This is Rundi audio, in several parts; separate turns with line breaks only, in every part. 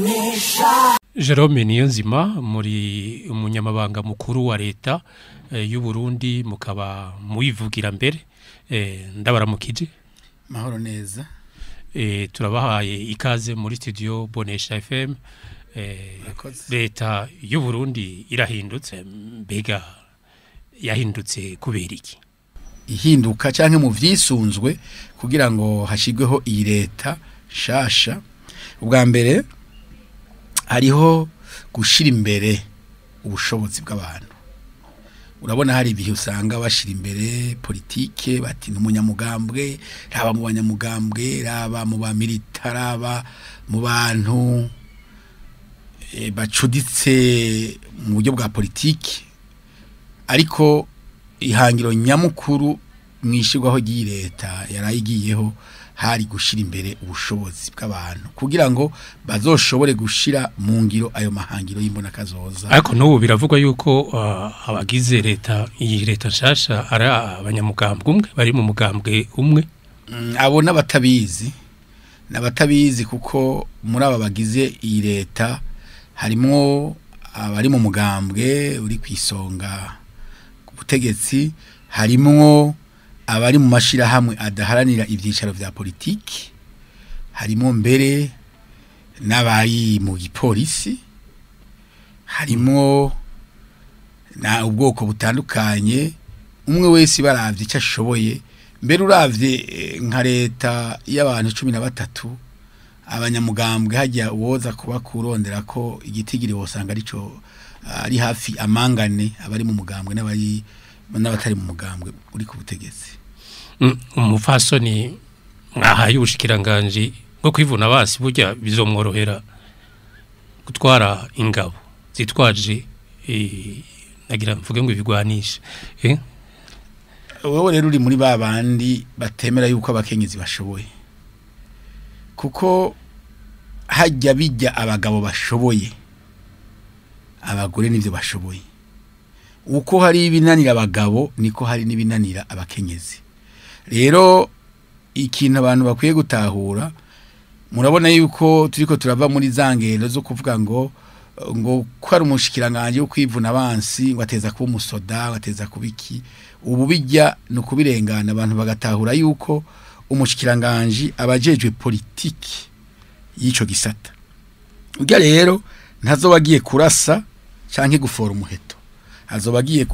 Bonesha.
Jerome Niyonzima, muri umunyamabanga mukuru wa leta y'u Burundi, mukaba muyivugira mbere, ndabaramukije.
Mahoro neza.
Turabahaye ikaze muri studio Bonesha FM. Leta y'u Burundi irahindutse, mbega yahindutse kubera iki?
Ihinduka canke mu vyisunzwe kugira ngo hashigweho iyi leta shasha, ubwa mbere hariho gushira imbere ubushobozi bw'abantu. Urabona hari ibihe usanga bashira imbere politike, bati n'umunyamugambwe, raba mu banyamugambwe, raba mu bamilitara, raba mu bantu bacuditse mu buryo bwa politike, ariko ihangiro nyamukuru mwishirwaho ry'iyi leta yarayigiyeho hari gushira imbere ubushobozi bw'abantu kugira ngo bazoshobore gushira mu ngiro ayo mahangiro y'imbona kazoza.
Ariko n'ubu biravugwa yuko abagize leta, iyi leta nshasha, ari abanyamugambwe umwe, bari mu mugambwe umwe.
Abo n'abatabizi kuko muri aba bagize iyi leta harimwo abari mu mugambwe uri kwisonga ku butegetsi, harimwo abari mu mashirahamwe adaharanira ivyicaro vya politiki, harimo mbere n'abari mu gipolisi, harimo na ubwoko butandukanye, umwe wese baravye icyo ashoboye. Mbere uravye nka leta y'abantu 13 abanyamugambwe hajya woza kuba kurondera ko igitigiri wosanga arico ari hafi amangane abari mu mugambwe n'abari n'abatari mu mugambwe uri ku butegetsi.
Umufasoni mwahaye ubushikiranganje bwo kwivuna basi, burya bizomworohera gutwara ingabo zitwaje nagira mvuge ngo ibigwanisha?
Wewe rero uri muri ba bandi batemera yuko abakenyezi bashoboye, kuko hajya bijya abagabo bashoboye, abagore nivyo bashoboye. Uko hari ibinanira abagabo niko hari n'ibinanira abakenyezi. Rero ikintu abantu bakwiye gutahura, murabona yuko turiko turava muri zangendo zo kuvuga ngo ko ari umushikiranganje wo kwivuna abansi, ngo ateza kuba umusoda, ngo ateza kubiki. Ubu bijya no kubirengana, abantu bagatahura yuko umushikiranganje abajejwe politiki y'ico gisata. Urya rero ntazoba agiye kurasa canke gufora umuheto, azoba agiye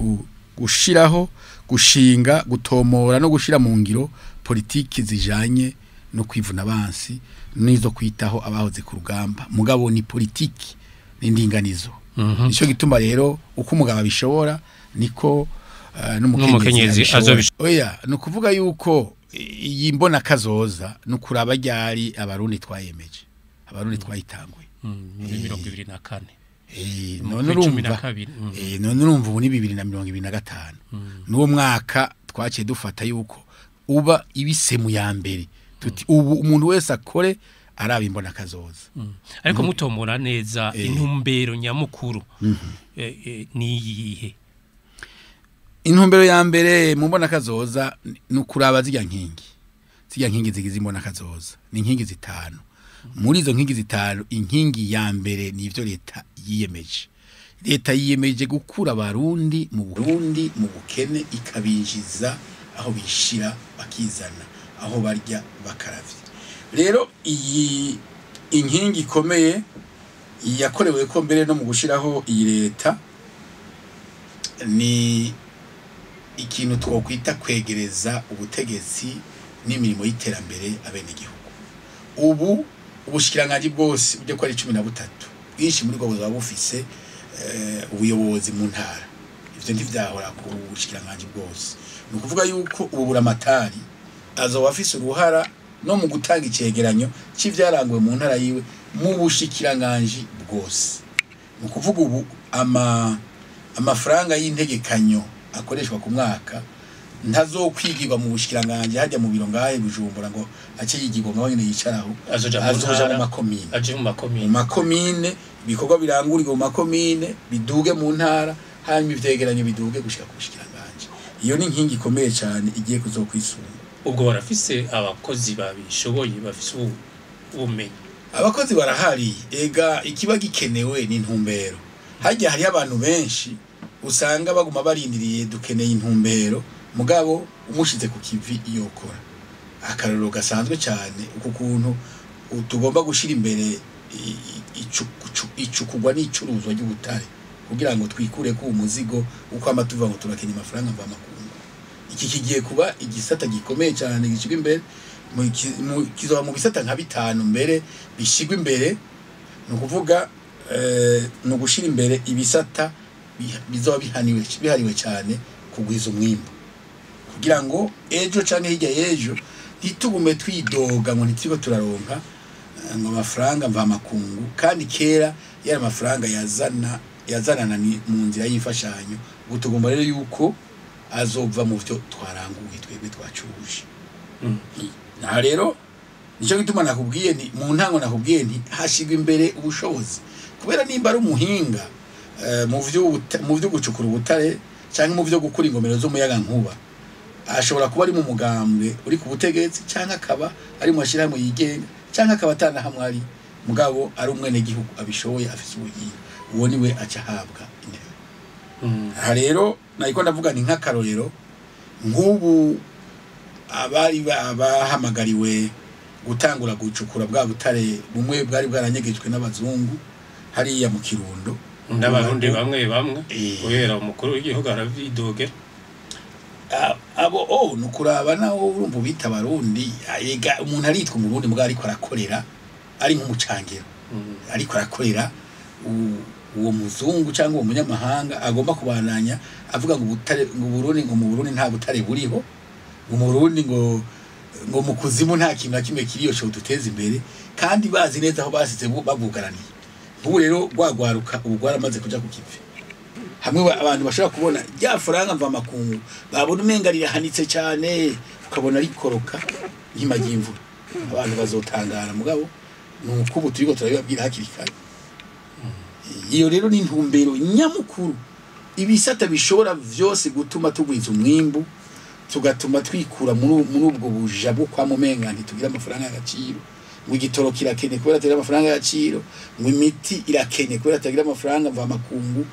gushiraho, gushinga, gutomora no gushira mu ngiro politiki zijanye no kwivuna abansi nizo kwitaho abahoze ku rugamba. Mugabo ni politiki n'indinganizo. Nico gituma rero uko umugabo abishobora niko n'umukenyezi azobishobora. Oya, ni ukuvuga yuko iyi mbona kazoza no kuraba ryari abarundi twayemeje, abarundi twayitanguye
muri 2024.
None urumva none urumva ubu ni 2025. N'uwo mwaka twaciye dufata yuko uba ibisemu ya mbere, tuti ubu umuntu wese akore araba imbona kazoza.
Ariko mutomora neza intumbero nyamukuru ni iyihe?
Intumbero ya mbere mu mbona kazoza ni ukuraba zirya nkingi. Zirya nkingi zigize imbona kazoza ni inkingi zitanu. Muri izo nkingi zitanu, inkingi ya mbere ni ivyo leta yiyemeje. Leta yiyemeje gukura abarundi mu Burundi mu bukene, ikabinjiza aho bishira bakizana, aho barya bakaravya. Rero iyi inkingi ikomeye yakorewe ko mbere no mu gushiraho iyi leta ni ikintu twokwita kwegereza ubutegetsi n'imirimo y'iterambere abenegihugu. Ubu ubushikiranganje bwose ujye ko ari 13, bwinshi muri bwo buzaba bufise ubuyobozi mu ntara. Ivyo ntivyahora ku bushikiranganje bwose. Ni ukuvuga yuko ubu buramatari azoba afise uruhara no mu gutanga icegeranyo c'ivyaranguwe mu ntara yiwe mu bushikiranganje bwose. Ni ukuvuga ubu amafaranga y'integekanyo akoreshwa ku mwaka ntazokwigirwa mu bushikiranganje hajya mu biro ngahe Bujumbura ngo ace yigirwa ngaho nyene yicaraho,
azoja
mu makomine,
aje mu makomine,
mu makomine ibikorwa birangurirwa mu makomine biduge mu ntara, hanyuma ivyegeranyo biduge gushika ku bushikiranganje. Iyo ni inkingi ikomeye cyane igiye kuzokwisunga.
Ubwo barafise abakozi babishoboye, bafise ubumenyi?
Abakozi barahari. Ega ikiba gikenewe ni intumbero. Hajya hariyo abantu benshi usanga baguma barindiriye, dukeneye intumbero, mugabo umushize ku kivi iyokora. Akarorero gasanzwe cyane, uku kuntu tugomba gushira imbere icukurwa n'icuruzwa ry'ubutare kugira ngo twikure ko umuzigo uko ama tuva ngo turakenye amafaranga mva makungu. Iki kigiye kuba igisata gikomeye cyane gishigwa imbere, kizoba mu bisata nka bitanu mbere bishigwa imbere. Ni ukuvuga ni ugushira imbere ibisata bizoba bihariwe cyane kugwiza umwimbu, kugira ngo ejo canke hirya y'ejo ntitugume twidoga ngo ntituriko turaronka ngo amafaranga mva makungu, kandi kera yari amafaranga yazanana mu nzira y'imfashanyo. Ubu tugomba rero yuko azova mu vyo twaranguye twebwe twacuruje. Naha rero nicyo gituma nakubwiye nti mu ntango nakubwiye nti hashigwa imbere ubushobozi, kubera nimba ari umuhinga mu vyo gucukura ubutare cyangwa mu vyo gukora ingomero z'umuyagankuba, ashobora kuba ari mu mugambwe uri ku butegetsi, cyangwa akaba ari mu mashyirahamwe yigenga, cyangwa akaba atanahamwe ari, mugabo ari umwenegihugu abishoboye afise ubuhinga, uwo niwe aca ahabwa intebe. Aha rero nariko ndavuga ni nk'akarorero, nk'ubu abari bahamagariwe gutangura gucukura bwa butare bumwe bwari bwaranyegejwe n'abazungu hariya mu Kirundo,
n'abarundi bamwe bamwe, kubera umukuru w'igihugu aravidogera.
Abo nukuraba nawo urumva ubita abarundi, ega umuntu aritwa umurundi mugabo ariko arakorera ari nk'umucangero, ariko arakorera uwo muzungu cyangwa uwo munyamahanga agomba kubananya avuga ngo ubutare, ngo Burundi, ngo mu Burundi nta butare buriho, ngo mu Burundi ngo mu kuzimu nta kintu na kimwe kiriyo cyo duteza imbere, kandi bazi neza aho basize babugaraniye. Ubu rero rwagwaruka ubu rwaramaze kuja ku kivi, hamwe abantu bashobora kubona rya faranga mva makungu babona umenga rirahanitse cyane, ukabona rikoroka nk'ima y'imvura, abantu bazotangara. Mugabo nuko ubu turiko turabibabwira hakiri kare. Iyo rero ni intumbero nyamukuru, ibisata bishobora vyose gutuma tugwiza umwimbu, tugatuma twikura muri ubwo buja bwo kwa mumenga ntitugira amafaranga y'agaciro, ngo igitoro kirakene kubera atagira amafaranga y'agaciro, ngo imiti irakene kubera atagira amafaranga mva makungu,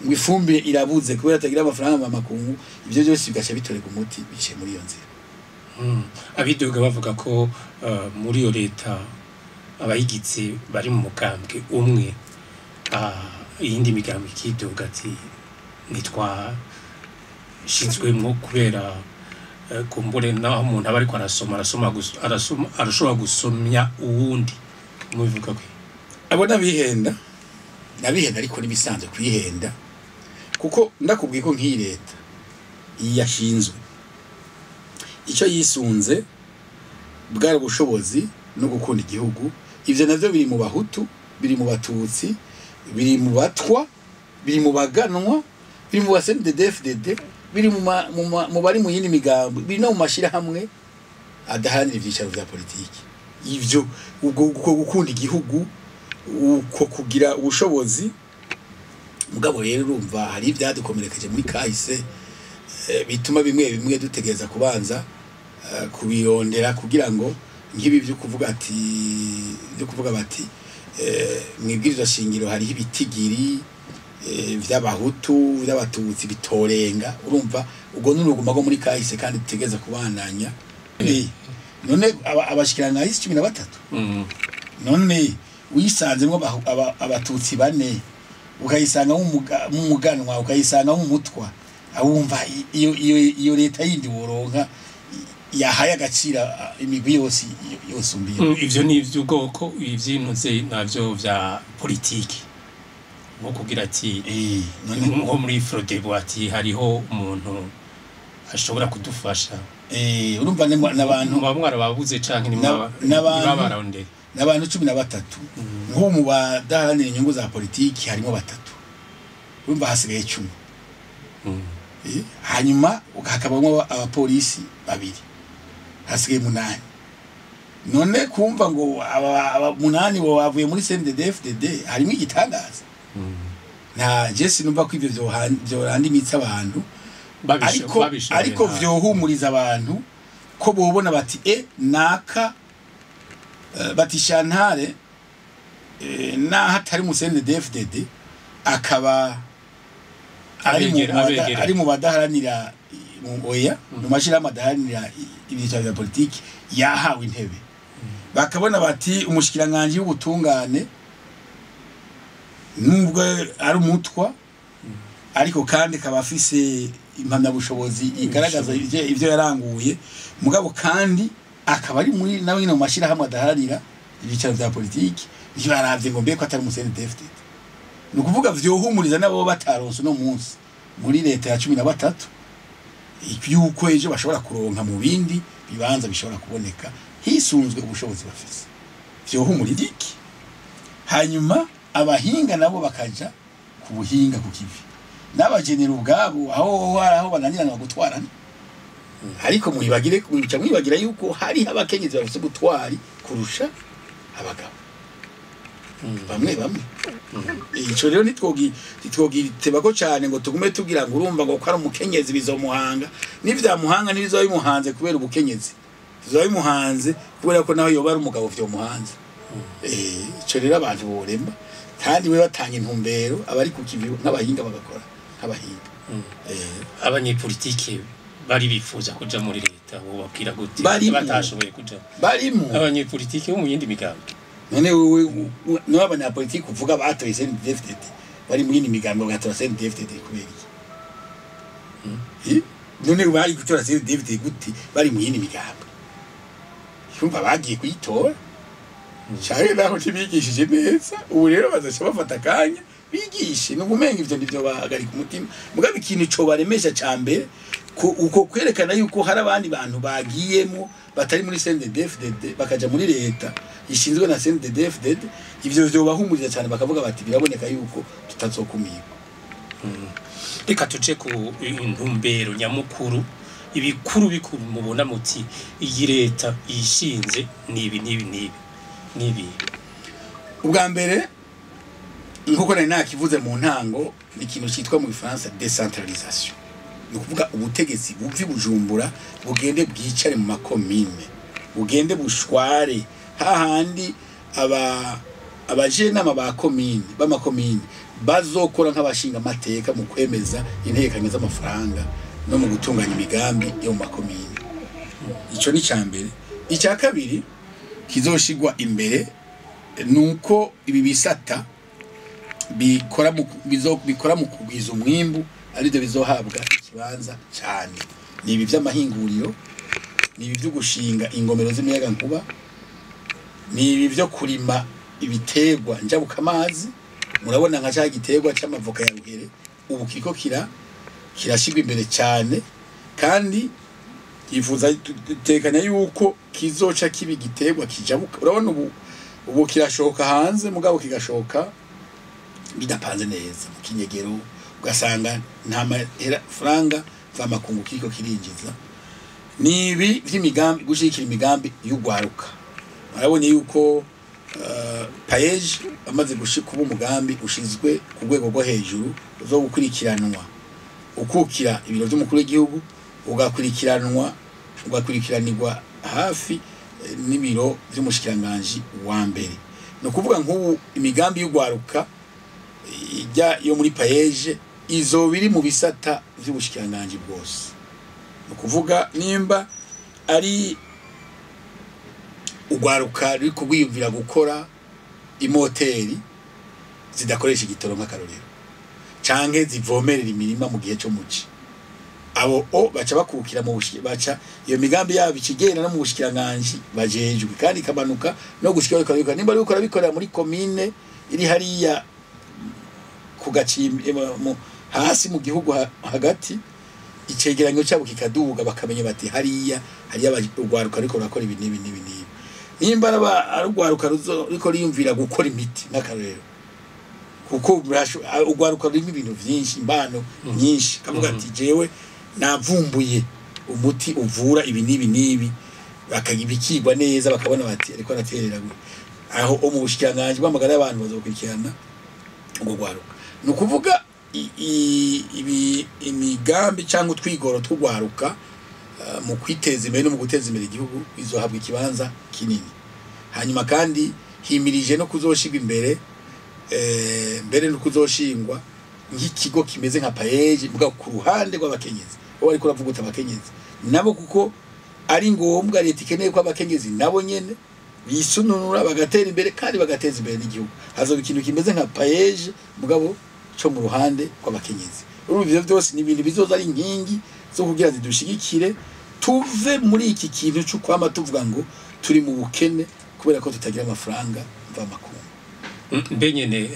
ngo ifumbire irabuze kubera atagira amafaranga mva makungu. Ivyo byose bigaca bitorerwa umuti biciye muri iyo nzira.
Abidoga bavuga ko muri iyo leta abayigitse bari mu mugambwe umwe, iyindi migambwe ikidoga ati nitwa shizwemwo kubera kumbure naho umuntu aba ariko arasoma arashobora gusomya uwundi. Mubivuga ko
abo nabihenda ariko nibisanzwe kwihenda, kuko ndakubwiye ko nk'iyi leta yashinzwe icyo yisunze bwari ubushobozi no gukunda igihugu. Ivyo navyo biri mu bahutu, biri mu batutsi, biri mu batwa, biri mu baganwa, biri mu ba CNDD-FDD, biri mu bari mu yindi migambo, biri no mu mashirahamwe adaharanira ivyicaro vya politiki. Ivyo ubwo gukunda igihugu, uko kugira ubushobozi. Mugabo rero urumva hari ibyadukomerekeje muri kahise, bituma bimwe bimwe dutegereza kubanza kubirondera, kugira ngo nk'ibi byo kuvuga ati byo kuvuga bati mwibwirizwa shingiro hariho ibitigiri vy'abahutu vy'abatutsi bitorenga. Urumva ubwo n'uruguma rwo muri kahise kandi dutegereza kubandanya. None abashikiranganje 13, none wisanzemwo abatutsi 4, ukayisanga nk'umuganwa, ukayisanga nk'umutwa, awumva iyo leta yindi woronka yahaye agaciro imigwi yose yosumbiye.
Ivyo ni ivy'ubwoko, ivy'intuze navyo vya politiki, nko kugira ati nko muri Frodebu ati hariho umuntu ashobora kudufasha.
Urumva n'abantu
mwarababuze canke ni
n'abantu 13 nko mu badaharanira inyungu za politiki harimo 3, urumva hasigaye 10. Hanyuma hakabamwo abapolisi 2, hasigaye 8. None kumva ngo aba 8 bo bavuye muri CNDD-FDD harimo igitangaza. Nta je sinumva ko ivyo vyoranda imitsi abantu, ariko vyohumuriza abantu ko bobona bati naka bati Shantare Naho atari mu CNDD-FDD, akaba
Abegera.
ari mu badaharanira oya, mu mashirahamwe adaharanira ibyicaro bya politiki, yahawe intebe. Bakabona bati umushikiranganji w'ubutungane, nubwo ari umutwa, ariko kandi akaba afise impamyabushobozi igaragaza ivyo yaranguye, mugabo kandi akaba ari muri nawe nyine mu mashirahamwe adaharanira ibyicaro vya politiki, ntibaravye ngo mbe ko atari mu CNDD-FDD. Ni ukuvuga vyohumuriza nabo bataronse uno munsi muri leta ya 13, yuko ejo bashobora kuronka mu bindi bibanza bishobora kuboneka hisunzwe ubushobozi bafise. Vyohumuriza iki? Hanyuma abahinga nabo bakaja ku buhinga ku kivi, n'abagenera ubwabo aho hari aho bananirana gutwarana. Ariko mwibagire, mwica mwibagira yuko hari abakenyezi bafise ubutwari kurusha abagabo bamwe bamwe. Ico rero ntitwogitebako cane ngo tugume tugira ngo urumva ngo ko ari umukenyezi bizomuhanga. N'ivyamuhanga ntibizoba bimuhanze kubera ubukenyezi, bizoba bimuhanze kubera ko naho yoba ari umugabo vyomuhanze. Ico rero abantu borema kandi we batanga intumbero, abari ku kivi nk'abahinga bagakora nk'abahinga.
Abanyepolitike bari bifuza kuja muri leta bobabwira gute?
Barimo.
Batashoboye kuja.
Barimo.
Abanyepolitike bo mu yindi migambi.
None wewe niba abanyapolitiki uvuga batoye CNDD-FDD bari muri iyi migambi, bagatora CNDD-FDD kubera iki? None bari gutora CNDD-FDD gute bari mu yindi migambi? Yumva bagiye kuyitora cyane naho ntibigishije neza. Ubu rero bazaca bafata akanya bigishe. Ni ubumenga ivyo nivyo bahagarika umutima. Mugabo ikintu co baremesha ca mbere, uko kwerekana yuko hari abandi bantu bagiyemo batari muri CNDD-FDD, bakaja muri leta ishinzwe na CNDD-FDD, ivyo vyobahumuriza cyane, bakavuga bati biraboneka yuko tutazokumirwa.
Reka tuje ku intumbero nyamukuru, ibikuru bikuru mubona muti iyi leta yishinze nibi nibi nibi nibi.
Ubwa mbere, nkuko nari nakivuze mu ntango, ni ikintu cyitwa mu Gifaransa décentralisation. Ni ukuvuga ubutegetsi buvi Bujumbura bugende bwicare mu makomine, bugende bushware hahandi abajenama ba komine, b'amakomine bazokora nk'abashinga amateka mu kwemeza integekanyo z'amafaranga no mu gutunganya imigambi yo mu makomine. Ico ni icya mbere. Icya kabiri kizoshigwa imbere nuko ibi bisata bikora mu kugwiza umwimbu aribyo bizohabwa ikibanza cyane. Ni ibi by'amahinguriro, ni ibi byo gushinga ingomero z'imiyaga nkuba, ni ibi byo kurima ibiterwa njabukamazi. Murabona nka cya giterwa c'amavoka ya ruhere ubu kiriko kirashigwa imbere cyane, kandi yifuza tekanya yuko kizoca kiba igiterwa kijabuka. Urabona ubu kirashoka hanze, mugabo kigashoka bidapanze neza mu kinyegero, ugasanga nta mafaranga mvamakungu kiriko kirinjiza. Ni ibi vy'imigambi, gushigikira imigambi y'ugwaruka. Murabonye yuko PAEEJ amaze gushika ubu umugambi ushizwe ku rwego rwo hejuru zo gukurikiranwa, ukukira ibiro by'umukuru w'igihugu, ugakurikiranirwa hafi n'ibiro by'umushikiranganji wa mbere. Ni ukuvuga nk'ubu imigambi y'ugwaruka ijya yo muri PAEEJ izoba iri mu bisata by'ubushikiranganji bwose. Ni ukuvuga nimba ari ugwaruka ruri kugwiyumvira gukora imoteri zidakoresha igitoro nk'akarorero, canke zivomerera imirima mu gihe cyo muci, abo o baca bakukira mu baca iyo migambi yabo ikigenda no mu bushikiranganji bajejwe, kandi ikamanuka no gushika bariko barabikora. Nimba bariko barabikorera muri komine iri hariya ku gacimbi, hasi mu gihugu hagati, icegeranyo cyabo kikaduga, bakamenya bati hariya hariya urwaruka ruriko rurakora ibi n'ibi n'ibi n'ibi. Nimba ari urwaruka ruriko riyumvira gukora imiti nk'akarorero, kuko urwaruka rurimo ibintu vyinshi, imbano nyinshi, kavuga ati jewe navumbuye umuti uvura ibi n'ibi n'ibi, bakabikigwa neza, bakabona bati ariko araterera gute. Aho mu bushikiranganji bw'amagara y'abantu bazokurikirana ubwo rwaruka. Ni ukuvuga imigambi cyangwa utwigoro tw'urwaruka mu kwiteza imbere no mu guteza imbere igihugu bizohabwa ikibanza kinini. Hanyuma kandi himirije no kuzoshirwa imbere Mbere no kuzoshingwa nk'ikigo kimeze nka PAEEJ mugabo ku ruhande rw'abakenyezi, wowe ariko uravuga uti abakenyezi nabo, kuko ari ngombwa, leta ikeneye ko abakenyezi nabo nyene bisununura bagatera imbere kandi bagateza imbere n'igihugu. Hazoba ikintu kimeze nka PAEEJ mugabo co mu ruhande rw'abakenyezi. Urumva ivyo vyose ni ibintu bizoza ari inkingi zo kugira zidushigikire tuve muri iki kintu cyo kwama tuvuga ngo turi mu bukene kubera ko tutagira amafaranga mvamakungu.
Mbe nyene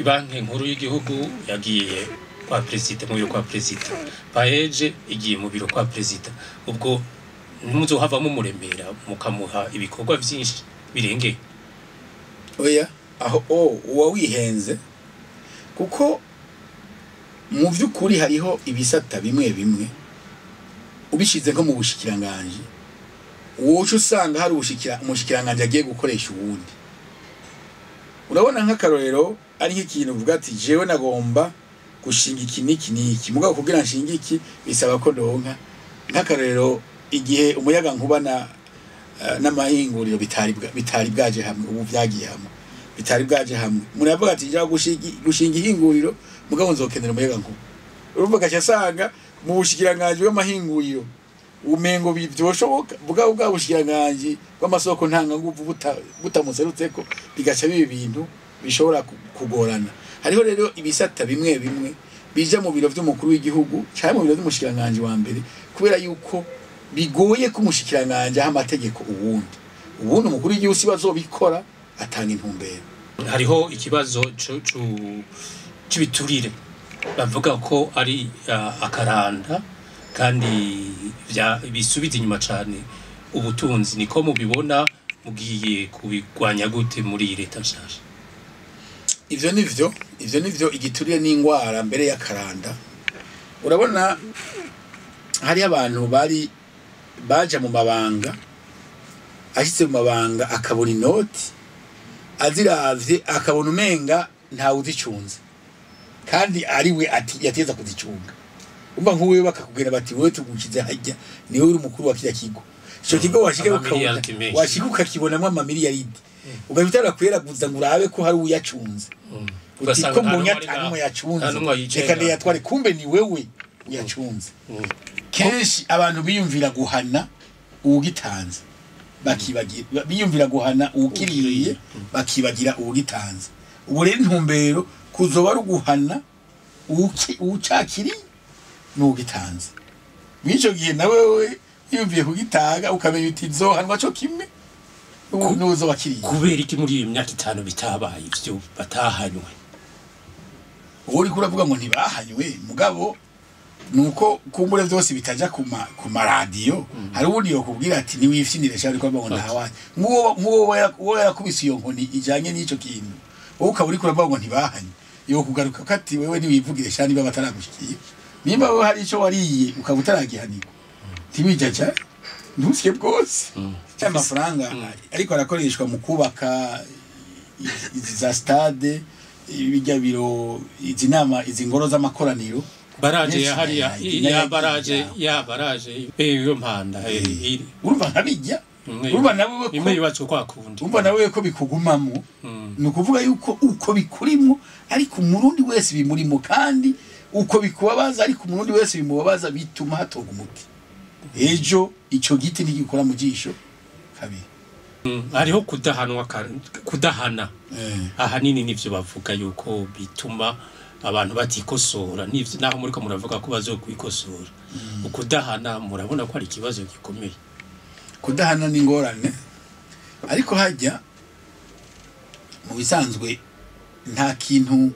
Banki Nkuru y'Igihugu yagiye kwa perezida, mu biro kwa perezida, PAEEJ igiye mu biro kwa perezida, ubwo ntimuzohavamo muremera mukamuha ibikorwa vyinshi birengeye?
Oya, aho o uba wihenze, kuko mu by'ukuri hariho ibisata bimwe bimwe ubishize nko mu bushikiranganje, woca usanga hari umushikiranganje agiye gukoresha uwundi. Urabona nk'akarorero, ari nk'ikintu uvuga ati jewe nagomba gushinga iki n'iki n'iki, mugabo kugira nshinge iki bisaba ko ndonka, nk'akarorero, igihe umuyaga nkuba na n'amahinguriro bitari bwaje hamwe, ubu vyagiye hamwe, bitari bwaje hamwe, umuntu yavuga ati njya gushinga ihinguriro, mugabo nzokenera umuyaga nkuba. Urumva gaca asanga mu bushikiranganje bw'amahinguriro umengo byoshoboka, mugabo bwa bushikiranganje bw'amasoko ntanganguvu butamuserutseko, bigaca biba ibintu bishobora kugorana. Hariho rero ibisata bimwe bimwe bija mu biro vy'umukuru w'igihugu cyangwa mu biro vy'umushikiranganje wa mbere, kubera yuko bigoye ko umushikiranganje aha amategeko uwundi. Ubundi umukuru w'igihugu si bazobikora, atanga intumbero.
Hariho ikibazo c'ibiturire bavuga ko ari akaranda kandi bisubiza inyuma cane ubutunzi. Niko mubibona? Mugiye kubigwanya gute muri iyi leta nshasha?
Ivyo nivyo, igiturire n'ingwara mbere y'akaranda. Urabona hari abantu bari baja mu mabanga, ashitse mu mabanga akabona inoti, aziravye akabona umenga ntawe uzicunze kandi ari we ati yateza kuzicunga. Umva, nk'uwewe bakakubwira bati wowe tugukize hajya, niwe uri umukuru wa kiriya kigo, ico kigo washika ukabona
Amamiliyaridi menshi.
Washika ukakibonamwo amamiliyaridi, ugahita utara kweraguza ngo urabe ko hari uyacunze, uti
Ugasanga
ko
nta
mbonye
n'umwe ari
ata n'umwe
ngaho.
yacunze,
Nta n'umwe yicaye
reka
ngaho.
ndayatware, kumbe ni wewe uyacunze. Kenshi abantu biyumvira guhana uwugitanze, bakibagira, biyumvira guhana uwukiriye, bakibagira uwugitanze. Ubu rero intumbero kuzoba ari uguhana uwucakiriye n'uwugitanze. Mw'ico gihe nawe wewe wiyumviye kugitanga, ukamenya uti nzohanwa co kimwe n'uwuzoba akiriye.
Kubera iki muri iyi myaka 5 bitabaye ivyo, batahanywe?
Uwo uriko uravuga ngo ntibahanywe, mugabo nuko kumbure vyose bitaja ku maradiyo. Hari uwundi yokubwira ati niwifyinire sha, ariko avuga ngo ntahawanye nk'uwo yarakubise iyo nkoni ijanye n'ico kintu, wowe ukaba uriko uravuga ngo ntibahanye, yokugaruka ko ati wewe niwivugire sha, niba bataragushikiye, nimba wewe hari ico wariye ukaba utaragihanirwa, ntiwijaja ntusye bwose. Amafaranga ariko arakoreshwa mu kubaka izi za stade, ibijya biro, izi nama, izi ngoro z'amakoraniro.
Baraje
Menshi
ya hariya ya baraje ya baraje iyo mpanda
Urumva nkabijya, urumva nawe ko
imwe yubatswe kwa kundi.
Urumva nawe ko bikugumamo. Ni ukuvuga yuko uko bikurimo, ariko umurundi wese bimurimo, kandi uko bikubabaza, ariko umurundi wese bimubabaza, bituma hatorwa umuti. Ejo ico giti ntigikora mu jisho kabiri.
Hariho kudahanwa, kudahana ahanini nivyo bavuga yuko bituma abantu batikosora, nivyo naho muriko muravuga ko bazokwikosora. Ukudahana murabona ko ari ikibazo gikomeye.
Kudahana ni ingorane, ariko hajya mu bisanzwe nta kintu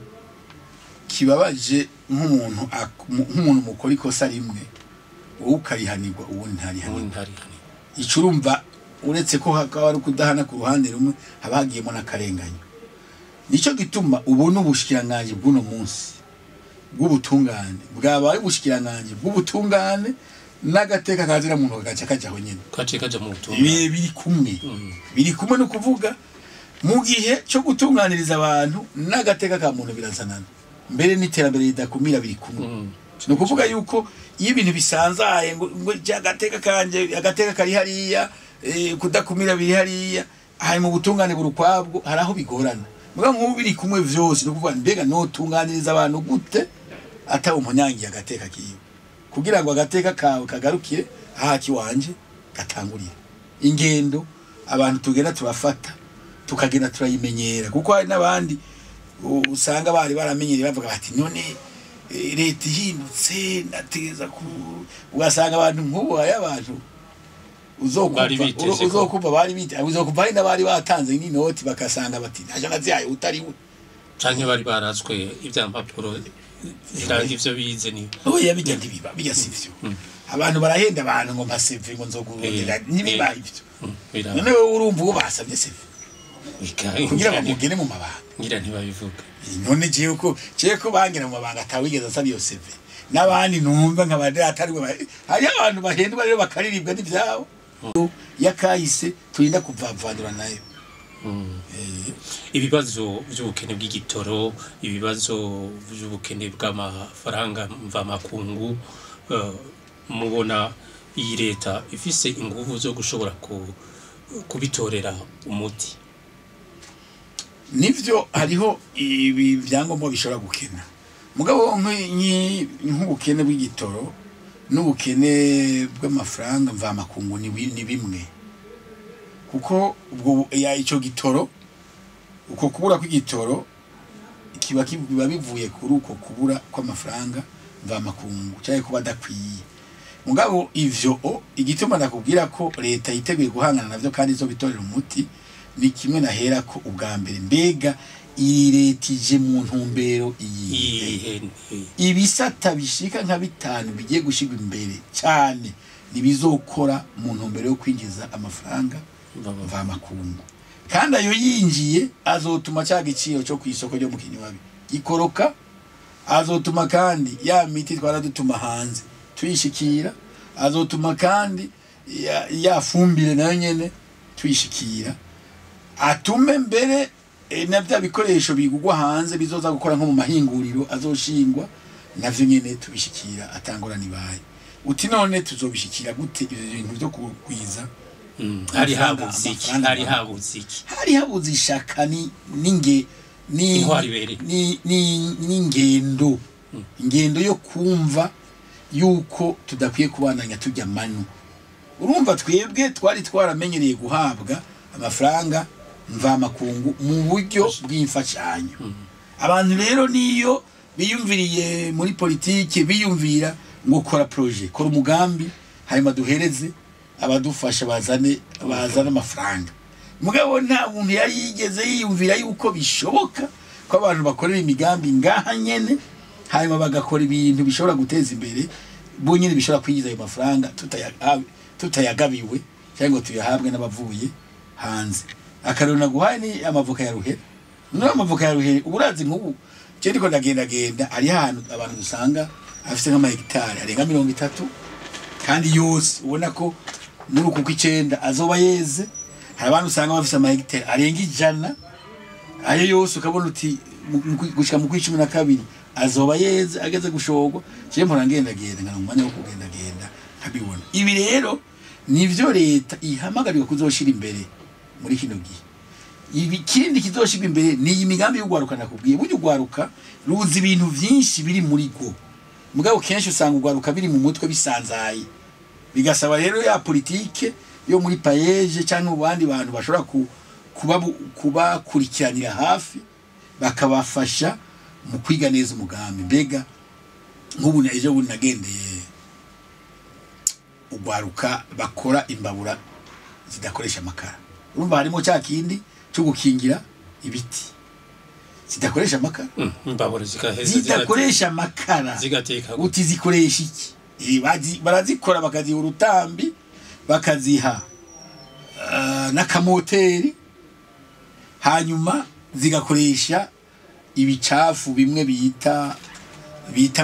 kibabaje nk'umuntu mukora ikosa rimwe, wowe ukarihanirwa, uwundi ntarihanirwa.
Ubundi ntarihanirwa.
Ico urumva, uretse ko hakaba ari ukudahana ku ruhande rumwe, haba hagiyemo n'akarenganyo. Nico gituma ubona ubushikiranganji bw'uno munsi bw'ubutungane bwabaye ubushikiranganji bw'ubutungane n'agateka kazira muntu kagaca kajaho nyene.
Kaciye kaja mu butumwa.
Biri kumwe, biri kumwe. No kuvuga mu gihe cyo gutunganiriza abantu n'agateka ka muntu birazanana, mbere n'iterambere ridakumira biri kumwe. Ni ukuvuga yuko iyo ibintu bisanzaye ngo je agateka kanje, agateka kari hariya, kudakumira biri hariya, hanyuma ubutungane buri ukwabwo, hari aho bigorana. Muga nk'ubu biri kumwe vyose, no kuvuga mbega notunganiriza abantu gute atari umunyangiye agateka kiwe, kugira ngo agateka kawe kagarukire ahaki wanje gatangurire. Ingendo abantu tugenda turafata tukagenda turayimenyera, kuko hari n'abandi usanga bari baramenyereye bavuga bati none leta ihindutse ndategeza ku, ugasanga abantu nk'ubu hari abantu uzokumva bari bite, uzokumva hari n'abari batanze n'inoti bakasanga bati ntaje nazihaye utari we,
canke bari baratswe ibyampapuro ziranga ivyo bize ni
oya bijya ntibiba, bijya sivyo. Abantu barahenda abantu ngo mpa CV ngo nzogurondera, ntibiba ivyo. None wewe urumva uwo basavye CV kugira bamugene mu mabanga,
ngira ntibabivuga.
None jewe ko bangira mu mabanga atawigeze asaba iyo CV, n'abandi numva nk'abandi atari we. Hari abantu bahendwa rero bakariribwa n'ivyabo yakahise turinda kuvavandura nayo.
Ibibazo by'ubukene bw'igitoro, ibibazo by'ubukene bw'amafaranga mvamakungu, mubona iyi leta ifise inguvu zo gushobora kubitorera umuti?
Nivyo, hariho ibi vyangombwa bishobora gukena, mugabo nk'ubukene bw'igitoro n'ubukene bw'amafaranga mvamakungu ni bimwe, kuko ubwo ya ico gitoro, uko kubura kw'igitoro kiba biba bivuye kuri uko kubura kw'amafaranga mvamakungu cyangwa kuba adakwiye. Mugabo ivyo igituma nakubwira ko leta yiteguye guhangana navyo kandi izo bitorera umuti ni kimwe nahera ko ubwa mbere, mbega iyi leta ije mu ntumbero iyihe? Ibisata bishika nka bitanu bigiye gushigwa imbere cyane nibizokora mu ntumbero yo kwinjiza amafaranga mvamakungu, kandi ayo yinjiye azotuma cya giciro cyo kwisoko ryo mu kinywabi gikoroka, azotuma kandi ya miti twaradutuma hanze tuyishikira, azotuma kandi ya fumbire nayo nyene tuyishikira, atume mbere na bya bikoresho bigugwa hanze bizoza gukora nko mu mahinguriro azoshingwa navyo nyene tubishikira atangora nibaye. Uti none tuzobishikira gute ivyo bintu byo kugwiza?
Hari habuze iki? Hari habuze iki?
Hari habuze ishaka ni ninge ni ni ingendo, ingendo yo kumva yuko tudakwiye kubandanya tujya manu. Urumva twebwe twari twaramenyereye guhabwa amafaranga mvamakungu mu buryo bw'imfashanyo. Abantu rero niyo biyumviriye muri politike biyumvira ngo kora projet, kora umugambi, hanyuma duhereze abadufasha bazane amafaranga. Mugabo nta muntu yari yigeze yiyumvira yuko bishoboka ko abantu bakorera imigambi ngaha nyene, hanyuma bagakora ibintu bishobora guteza imbere bo nyene, bishobora kwinjiza ayo mafaranga tutayagabiwe cyangwa tuyahabwe n'abavuye hanze. Akarona guhaye ni amavoka ya Ruhere. None amavoka ya Ruhere uburazi nk'ubu je ndiko ndagenda ari ahantu abantu dusanga afite nk'ama hectare arenga 30, kandi yose ubona ko muri uku kw'icenda azoba yeze. Hari abantu usanga bafite ama hectare arenga 100, ayo yose ukabona uti gushika mu 12 azoba yeze ageze gushogwa. Je mpora ngendagenda nkana umwanya wo kugendagenda nkabibona. Ibi rero nivyo leta ihamagarirwa kuzoshira imbere muri kino gihe. Ibi kindi kizoshirwa imbere ni imigambi y'ugwaruka nakubwiye. Buryo ugwaruka ruzi ibintu vyinshi biri muri go, mugabo kenshi usanga ugwaruka biri mu mutwe bisanzaye, bigasaba rero ya politike yo muri payeje cyangwa ubandi bantu bashobora kubakurikiranira hafi bakabafasha mu kwiga neza umugambi. Mbega nk'ubu ejo bundi nagendeye ugwaruka bakora imbabura zidakoresha amakara. Urumva harimo cya kindi cyo gukingira ibiti zidakoresha amakara,
imbabura zigaheza
zidakoresha amakara
zigateka.
Uti zikoresha iki? Barazikora bakaziha urutambi, bakaziha n'akamoteri, hanyuma zigakoresha ibicafu bimwe bita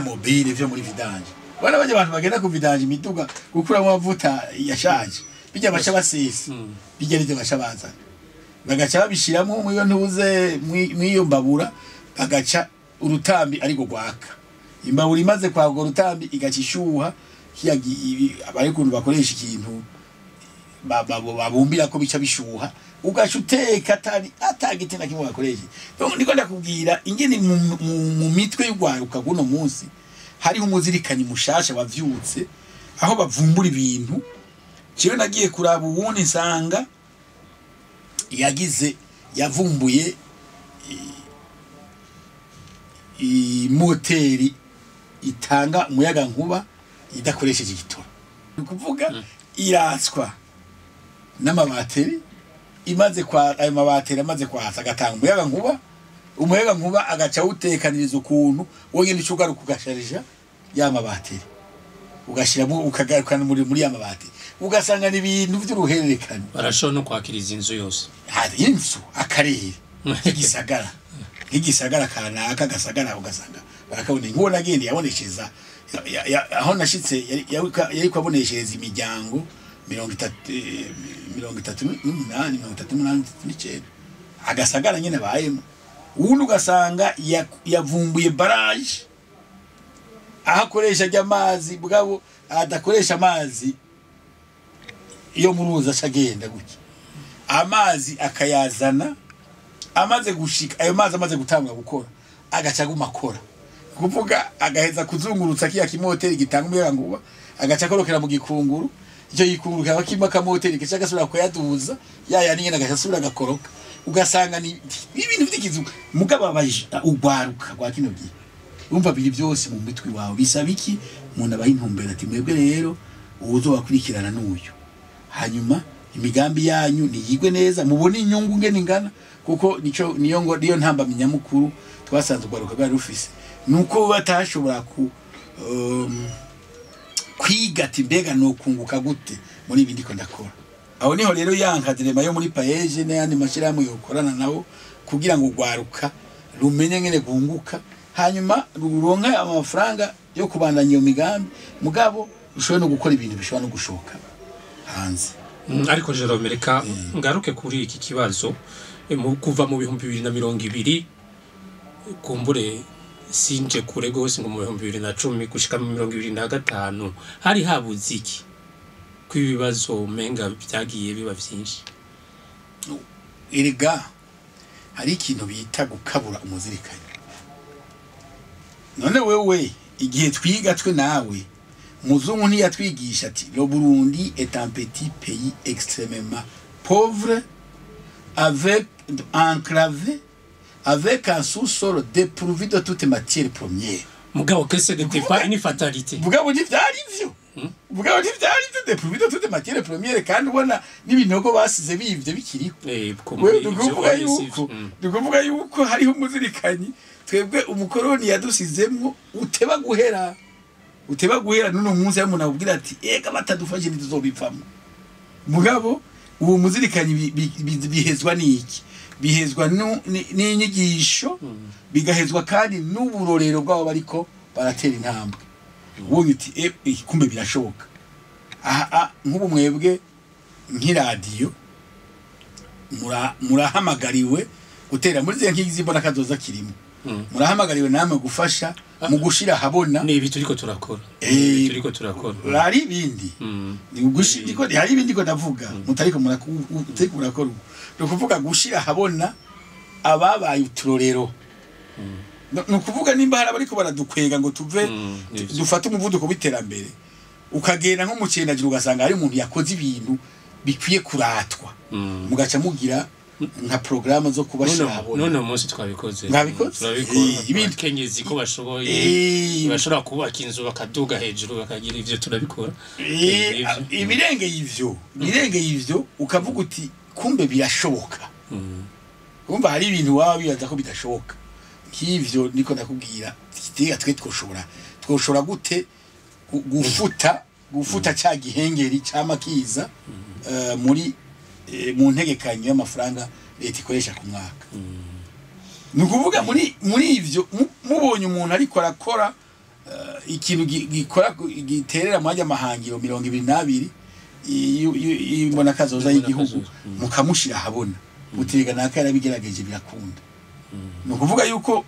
mobile vyo muri vidange. Bana baje abantu bagenda ku vidange imiduga gukuramo amavuta yashaje, bijya baca basesa, bijya nivyo baca bazana bagaca babishiramo mwiyo ntuze mwiyo mbabura, bagaca urutambi ariko gwaka. Imbabura imaze kwaga urutambi igaca ishuha, abari kuntu bakoresha ikintu babumbira ko bica bishuha, Ugaca uteka atari atagiti na kimwe bakoresheje. Donc niko ndakubwira ingene mu mitwe y'ugwaruka guno munsi hariho umuzirikanyi mushasha wavyutse, aho bavumbura ibintu. Jewe nagiye kuraba uwundi nsanga yagize yavumbuye imoteri itanga umuyaga nkuba idakoresheje igitoro. Ni ukuvuga iratswa n'amabateri, imaze kwa ayo mabateri amaze kwatsa agatanga umuyaga nkuba, umuyaga nkuba agaca awutekaniriza ukuntu wonyene uca ugaruka ugasharija ya mabateri, ugashiramo ukagarukana muri ya mabateri, ugasanga ni ibintu vy'uruhererekane.
Barashobora no kwakiriza inzu yose.
Hari inzu, akarere nk'igisagara, nk'igisagara kanaka, gasagara, ugasanga barakabona. Nk'uwo nagenda yaboneshereza aho nashitse yariko aboneshereza imiryango 38, 38, 38, 39, agasagara nyene abayemo. Uwundi ugasanga yavumbuye barrage aho akoresha ry'amazi, bwabo adakoresha amazi iyo mu ruzi aca agenda gutya, amazi akayazana, amaze gushika ayo mazi amaze gutangura gukora agaca aguma akora, kuvuga agaheza kuzungurutsa kiya kimoteri gitanga umuyaga nkuba, agaca akorokera mu gikunguru. Icyo gikunguru kaba kirimo akamoteri gaca gasubira kuyaduza ya yandi nyene, agaca asubira agakoroka. Ugasanga ni ibintu vy'ikizu. Mugabo abaje ugwaruka rwa kino gihe, urumva biri byose mu mitwe wawe. Bisaba iki? Umuntu abaha intumbero ati mwebwe rero uwuzobakurikirana n'uyu, hanyuma imigambi yanyu niyigwe neza, mubone inyungu ngene ingana, kuko nico niyo ngo niyo ntambamyi nyamukuru twasanze urwaruka rwari rufise, nuko batashobora ku kwiga ati mbega nokunguka gute muri ibi ndiko ndakora. Aho niho rero ya encadrement yo muri PAEEJ n'ayandi mashyirahamwe yokorana nabo kugira ngo urwaruka rumenye ngene gunguka, hanyuma ruronke amafaranga yo kubandanya iyo migambi, mugabo rushobore no gukora ibintu bishobora no gushoka hanze.
Ariko Jerome, reka ngaruke kuri iki kibazo. Kuva mu 2020, kumbure sinje kure gose, ngo mu 2010 gushika mu 2025 hari habuze iki ko ibibazo umenga byagiye biba vyinshi?
Erega hari ikintu bita gukabura umuzirikanyi. None wewe igihe twiga twe nawe, muzungu ntiyatwigisha ati le Burundi est un petit pays extrêmement pauvre, avec enclavé, avec un sous-sol dépourvu de toute matière première?
Mugabo que ce n'était pas une fatalité.
Mugabo ntivyari ivyo, mugabo ntivyari ivyo, dépourvu de toute matière première, kandi ubona n'ibinogo basize bivye bikiriho.
Kumbure
Wewe
ivyo
nukuvuga
oya, si
yuko
ivyo.
Nukuvuga yuko hariho umuzirikanyi twebwe umukoroni yadusizemwo uteba guhera, uteba guhera. N'uno munsi aho umuntu akubwira ati ega batadufashe ntituzobivamo. Mugabo uwo muzirikanyi bihezwa n'iki? Bihezwa n'inyigisho, bigahezwa kandi n'uburorero bw'abo bariko baratera intambwe. Ubonye uti kumbe birashoboka aha. Nk'ubu mwebwe nk'iradiyo murahamagariwe gutera muri ziriya nkingi z'imbona kazoza kirimo. Murahamagariwe namwe gufasha mu gushira ahabona.
Ni ibi turiko turakora. Ibi turiko turakora.
Hari ibindi. Ni hari ibindi ko ndavuga mutariko mutariko murakora ubu. Ni ukuvuga gushira ahabona ababaye uturorero. Ni ukuvuga nimba hari abariko baradukwega ngo tuve
Nivyo.
dufate umuvuduko w'iterambere, ukagenda nko mu cendajuru ugasanga hari umuntu yakoze ibintu bikwiye kuratwa, mugaca mugira nka porogaramu zo kubashira ahabona.
None munsi twabikoze.
Mwabikoze?
Turabikora. Abakenyezi ko bashoboye, bashobora kubaka inzu bakaduga hejuru bakagira ivyo, turabikora. Nivyo.
Ibirengeye ivyo ukavuga uti kumbe birashoboka. Umva, hari ibintu waba bibaza ko bidashoboka nk'ivyo niko ndakubwira. Tega twe twoshobora gute gufuta ca gihengeri cama kiza muri mu ntegekanyo y'amafaranga leta ikoresha ku mwaka? Ni ukuvuga muri ivyo mubonye umuntu ariko arakora ikintu gikora giterera mu mahangiro 22 imbona kazoza y'igihugu, mukamushira ahabona, mutega naka yarabigerageje birakunda. Ni ukuvuga yuko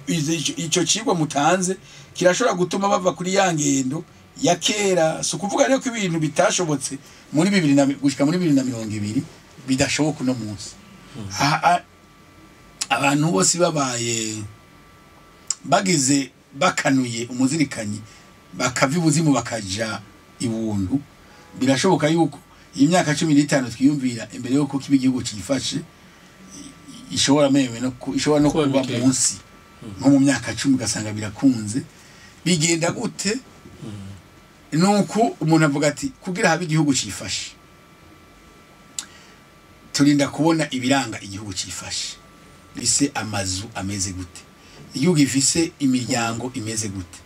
ico cigwa mutanze kirashobora gutuma bava kuri ya ngendo ya kera. Si ukuvuga rero ko ibintu bitashobotse muri bibiri na gushika muri 2020 bidashoboka uno munsi. Abantu bose babaye bagize bakanuye umuzirikanyi bakava ibuzimu bakaja ibuntu, birashoboka yuko imyaka 15 twiyumvira imbere yuko kiba igihugu cifashe ishobora mewe no ishobora no kuba munsi nko mu myaka 10 ugasanga birakunze. Bigenda gute? Nuko umuntu avuga ati kugira habe igihugu cifashe turinda kubona ibiranga igihugu cifashe, bise amazu ameze gute, igihugu gifise imiryango imeze gute,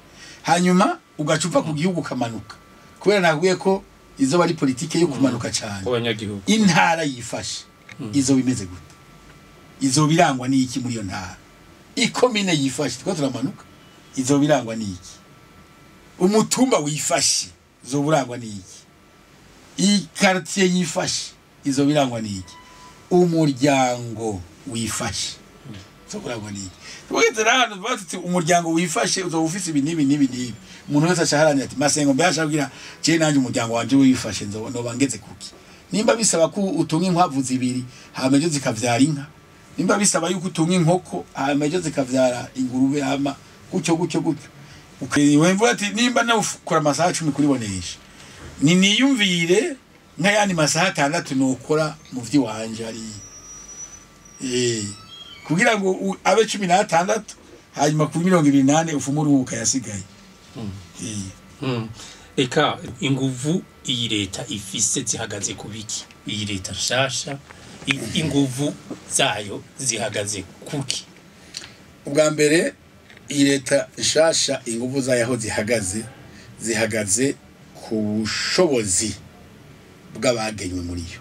hanyuma ugacupa ku gihugu kamanuka, kubera nakubwiye ko izo bari politike yo kumanuka cyane
abanyagihugu.
Intara yifashe izo bimeze gute, izo birangwa n'iki muri iyo ntara, ikomine yifashe twa turamanuka izo birangwa n'iki, umutumba wifashe izo burangwa n'iki, ikartier yifashe izo birangwa n'iki, umuryango wifashe izo burangwa n'iki. Tugeze hano batutse umuryango wifashe uzo ufise ibi nibi nibi nibi, umuntu wese acaharanira ati masengo mbasha kugira je nanje umuryango wanje wifashe nzo no bangeze kuki. Nimba bisaba ko utunga inkwavu zibiri hama ejo zikavyara inka, nimba bisaba yuko utunga inkoko hama ejo zikavyara ingurube, hama gutyo gutyo gutyo. Ukiyumva ati nimba nawe ukora amasaha 10 kuribonesha, ni niyumvire nka yandi masaha 6 nokora mu vyiwanje ari kugira ngo abe 16 hanyuma ku 28 ufumuruka yasigaye.
Eka inguvu iyi leta ifise zihagaze kubiki? Iyi leta nshasha inguvu zayo zihagaze kuki?
Ubwa mbere iyi leta nshasha inguvu zayo aho zihagaze ku bushobozi bw'abagenywe muri yo.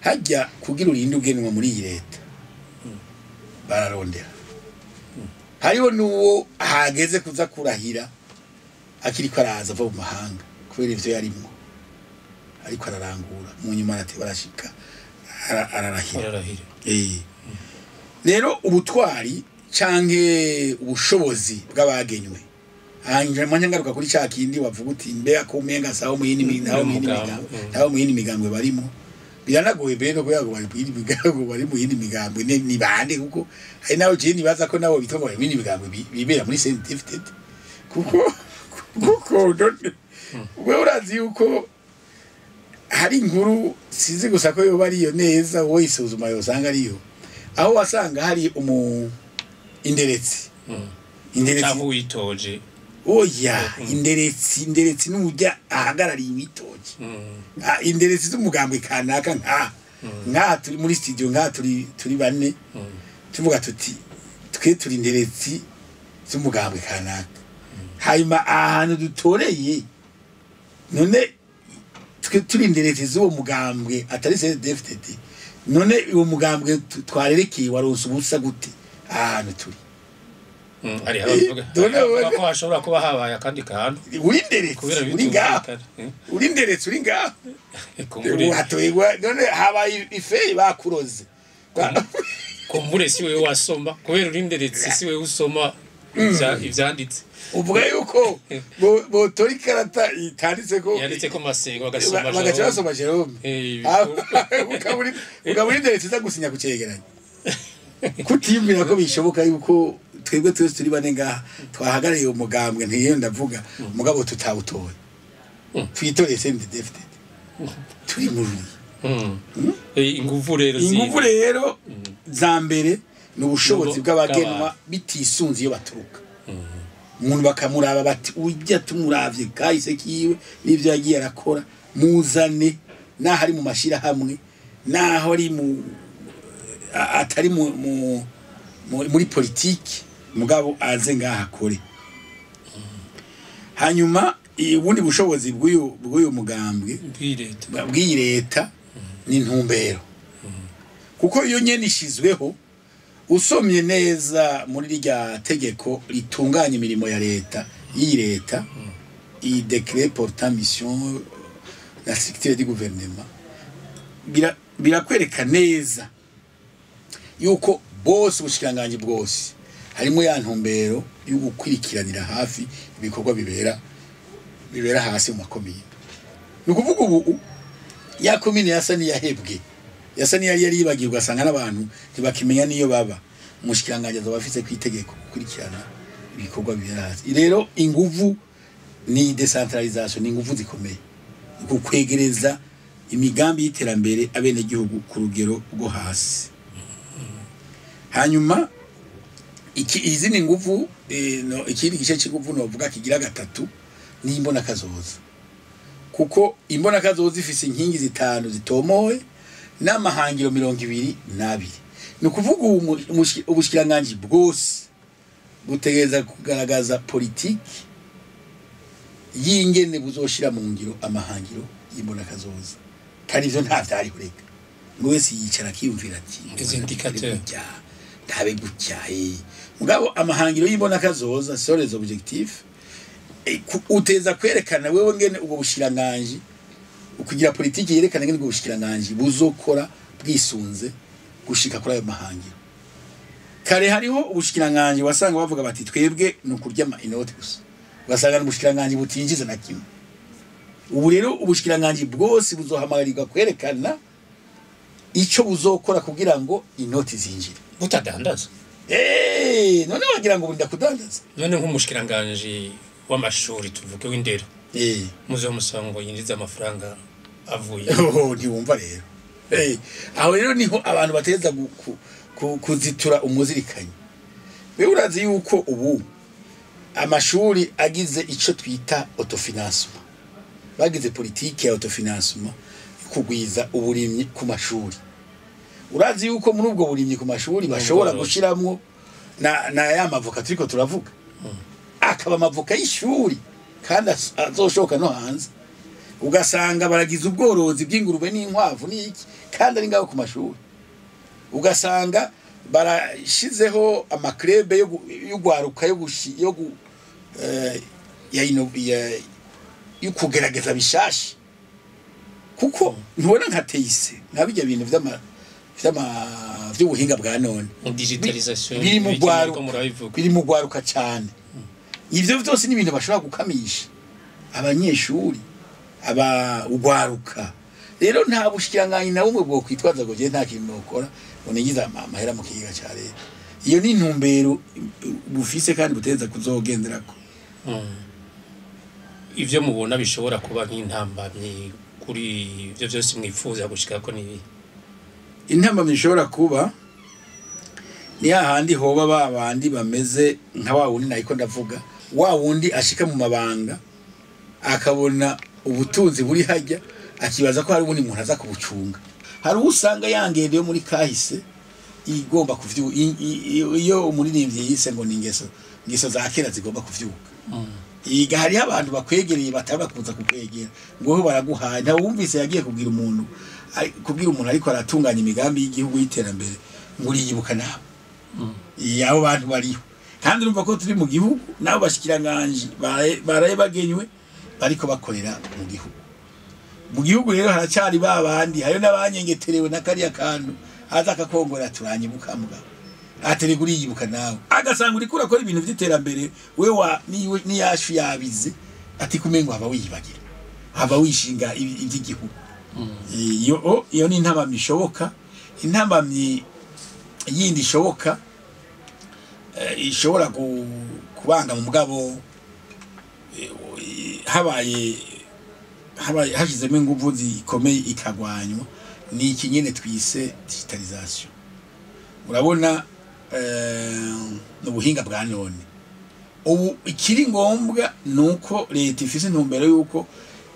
Hajya kugira urinde ugenwa muri iyi leta bararondera, hariho nuwo hageze kuza kurahira akiriko araza ava mu mahanga kubera ivyo yarimwo ariko ararangura, mu nyuma barashika ararahira. Rero ubutwari canke ubushobozi bw'abagenywe, hanyuma nyangaruka kuri ca kindi wavuga uti mbe akumenga sawo mu yindi naho mu yindi migambwe barimo, biranagoye mbere no kugira ngo bari mu yindi migambwe, bari mu yindi migambwe ni bande, kuko hari nawe je nibaza ko nabo bitwa ngo bari mu yindi migambwe bibera muri CNDD-FDD, kuko wewe urazi yuko hari inkuru sinzi gusa ko yoba ariyo neza, wowe isuzuma yosanga ariyo, aho wasanga hari inderetsi
cyangwa witoje.
Oya, inderetsi n'ujya ahagarariye witoje. Inderetsi z'umugambwe kanaka nka turi muri studio, nka turi bane tuvuga tuti twe turi inderetsi z'umugambwe kanaka, hanyuma ahantu dutoreye none twe turi inderetsi z'uwo mugambwe atari CNDD-FDD, none uwo mugambwe twarerekeye waronse ubusa gute ahantu turi?
Ari abavuga ko hashobora kuba habaye akandi kantu.
Uri nderetse uri ngaho, uri nderetse uri ngaho, watoyegwa none habaye ifeyi bakuroze.
Kumbure si wewe wasoma, kubera uri nderetse si wewe usoma ivyanditse.
Uvuga yuko botora ikarata itanditse ko
yanditse ko Masengo bagasoma
Jerome, basoma Jerome, ukaburi nderetse za gusinya kucegeranya, kutiyumvira ko bishoboka yuko twebwe twese turi bane ngaha twahagarariye umugambwe, ntiyo ndavuga mugabo tutawutoye twitoreye CNDD-FDD turi mu ruyi.
Inguvu rero
inguvu rero za mbere ni ubushobozi bw'abagenwa bitisunze iyo baturuka. Umuntu bakamuraba bati ujya tumuravye kahise kiwe n'ivyo yagiye arakora, muzane naho ari mu mashira hamwe, naho ari mu atari muri politiki, mugabo aze ngaha akore. Hanyuma ubundi bushobozi bw'uyu mugambwe bw'iyi leta ni intumbero, kuko iyo nyene ishizweho usomye neza muri rya tegeko ritunganya imirimo ya leta y'iyi leta, iyi décret portant mission la structure du gouvernement, birakwereka neza yuko bose ubushikanganje bwose harimo ya ntumbero yo gukurikiranira hafi ibikorwa bibera hasi mu makomine. Ni ukuvuga ubu ya komine yasa niyahebwe Yasa niyari yari yibagiwe, ugasanga n'abantu ntibakimenya niyo baba. Umushikiranganje azoba afise ku itegeko gukurikirana ibikorwa bibera hasi. Rero inguvu ni décentralisation, ni inguvu zikomeye kukwegereza imigambi y'iterambere abenegihugu ku rugero rwo hasi. Hanyuma iki izindi nguvu, no, ikindi gice cy'inguvu novuga kigira gatatu ni imbona kazoza, kuko imbona kazoza ifise inkingi zitanu zitomoye n'amahangiro 22. Ni ukuvuga ubu ubushikiranganji bwose butegereza kugaragaza politiki y'ingene buzoshira mu ngiro amahangiro y'imbona kazoza, kandi ivyo nta vyariho. Reka ngo wese yicara akiyumvira ati
Les indicateurs.
Gutya, ndabe gutya. Mugabo amahangiro y'imbona kazoza sont les objectifs. Uteza kwerekana wewe ngene ubwo bushikiranganji, ukugira politiki yerekana ngene ubwo bushikiranganji buzokora bwisunze gushika kuri ayo mahangiro. Kare hariho ubushikiranganji wasanga bavuga bati twebwe ni ukurya inoti gusa, ugasanga n'ubushikiranganji butinjiza na kimwe. Ubu rero ubushikiranganji bwose buzohamagarirwa kwerekana ico buzokora kugira ngo inoti zinjire.
Butadandaza?
None wagira ngo burinda kudandaza?
None nk'umushikiranganji w'amashuri, tuvuge w'indero, muzomusaba ngo yinjize amafaranga avuye?
Oh, ntiwumva rero. Aho rero niho abantu bategereza kuzitura umuzirikanyi. Wewe urazi yuko ubu amashuri agize ico twita autofinancement, bagize politike ya autofinancement yo kugwiza uburimyi ku mashuri. Urazi yuko muri ubwo burimyi ku mashuri bashobora
Ubworozi.
gushiramwo na ya mavoka turiko turavuga, akaba amavoka y'ishuri kandi azoshoka no hanze. Ugasanga baragize ubworozi bw'ingurube n'inkwavu n'iki, kandi ari ngaho ku mashuri. Ugasanga barashizeho ama clubs yo gwaruka, yo gushi yo gu eh, ya ino ya yo kugerageza bishasha, kuko ntubona nka teise nka bijya bintu vy'ama vy'ubuhinga bwa none
Digitalisation.
Biri mu
Ibiki muriko
gwaruka.
murabivuga.
Biri mu gwaruka cyane. Ivyo vyose ni ibintu bashobora gukamisha abanyeshuri, aba ugwaruka. Rero nta bushikiranganyi na bumwe bwo kwitwaza ngo je nta kintu nokora ngo ningize amahera mu kigega ca leta. Iyo ni intumbero bufise kandi buteza kuzogenderako.
Ivyo mubona bishobora kuba nk'intambamyi kuri ivyo vyose mwifuza gushikako ni
Intambamyi ishobora kuba ni hahandi hoba ba bandi bameze nka wa wundi nayiko ndavuga, wa wundi ashika mu mabanga akabona ubutunzi buri hajya, akibaza ko hari ubundi muntu aza kubucunga. Hari uwo usanga yangende yo muri kahise igomba kuvyuka, iyo umuririmbyi yise ngo ni ingeso za kera zigomba kuvyuka. Iga hariho abantu bakwegereye batabura kuza kukwegera ngo ho baraguhaye. Nta wumvise yagiye kubwira umuntu, kubwira umuntu ariko aratunganya imigambi y'igihugu y'iterambere ngo uriyibuka nawe. Abo bantu bariho, kandi urumva ko turi mu gihugu nabo bashikiranganje baraye bagenywe bariko bakorera mu gihugu. Mu gihugu rero haracyari ba bandi, hariyo n'abanyengeterewe na kariya kantu aza akakongora, turanyibuka mugabo, aterega uriyibuka nawe, agasanga uriko urakora ibintu vy'iterambere, we wa niyashu yabize ati kumengo haba wiyibagira, haba wishinga ivy'igihugu. Iyo ni intambamyi ishoboka. Intambamyi yindi ishoboka, ishobora kubanga mu mugabo, habaye hashizemo inguvu zikomeye ikagwanywa, ni iki nyene twise digitalisation. Urabona, n'ubuhinga bwa none. Ubu ikiri ngombwa nuko leta ifise intumbero yuko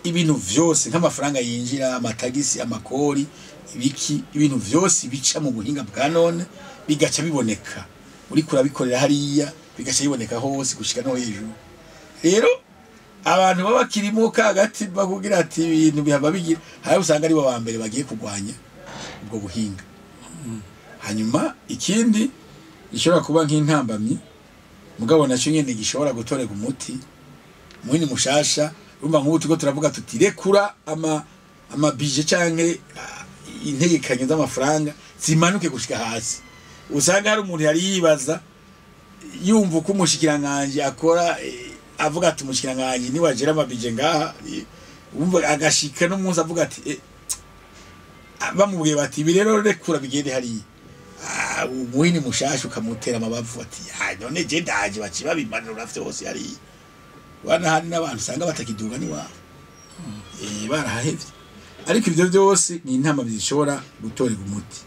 ibintu vyose, nk'amafaranga yinjira, amatagisi, amakori, ibiki, ibintu vyose bica mu buhinga bwa none, bigaca biboneka uriko urabikorera hariya, bigaca biboneka hose gushika no hejuru. Rero abantu baba bakirimo kagati bakubwira ati ibintu bihava bigira hari, usanga aribo ba mbere bagiye kurwanya ubwo buhinga. Hanyuma ikindi gishobora kuba nk'intambamyi, mugabo nacyo nyene gishobora gutorerwa umuti mwini mushasha, urumva nk'ubu turiko turavuga tuti rekura ama budget canke integekanyo z'amafaranga zimanuke gushika hasi. Usanga hari umuntu yari yibaza yumva uko umushikiranganji akora, avuga ati umushikiranganji niwagera ama budget ngaha, wumva agashika n'umunsi avuga ati Bamubwiye bati ibi rero rekura bigende hariya. Umuhini mushasha ukamutera amabavu ati none je ndaje baci babimanura vyose hariya. Wana hari n'abantu usanga batakiduga niwabo, barahahevye. Ariko ivyo byose ni intambamyi zishobora gutorerwa umuti.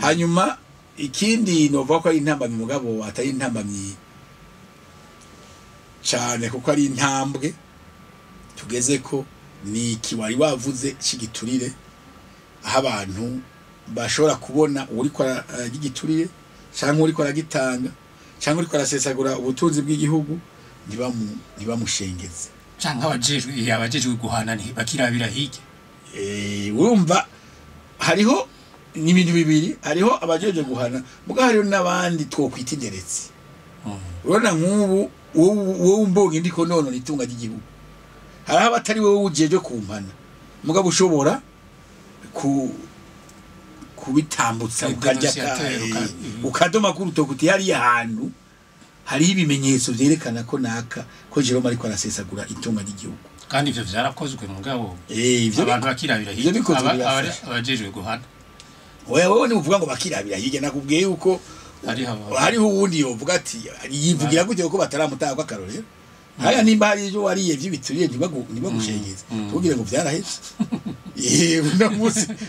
Hanyuma ikindi novuga ko ari intambamyi, mugabo atari intambamyi cane kuko ari intambwe tugeze ko, ni iki wari wavuze c'igiturire, aho abantu bashobora kubona uwuriko ararya igiturire canke uwuriko aragitanga canke uriko arasesagura ubutunzi bw'igihugu, ntibamushengeze.
Canke abajejwe guhana bakirabira hirya.
Urumva hariho n'ibintu bibiri: hariho abajeje guhana, muga hariho n'abandi twokwita inderetsi. Urabona nk'ubu wowe mbonye ndiko none itunga ry'igihugu, hariho abatari wowe ujeje kumpana, mugabo ushobora kubitambutsa, ukarya ukadoma ku rutoki uti hariya hantu hariho ibimenyetso vyerekana ko naka, ko Jerome ariko arasesagura itunga ry'igihugu.
Kandi ivyo vyarakozwe, mugabo
ivyo
abantu bakirabira
ivyo
hirya
bikozwe birafasha.
Abajejwe guhana.
Oya, wowe ntiuvuga ngo bakirabira hirya, nakubwiye yuko
hariho
hariho uwundi yovuga ati yivugira gutyo ko bataramutaha akarorero haya. Nimba hari ibyo wariye by'ibituriye, ntibagushengeze, tubwire ngo vyaraheze. Yewe,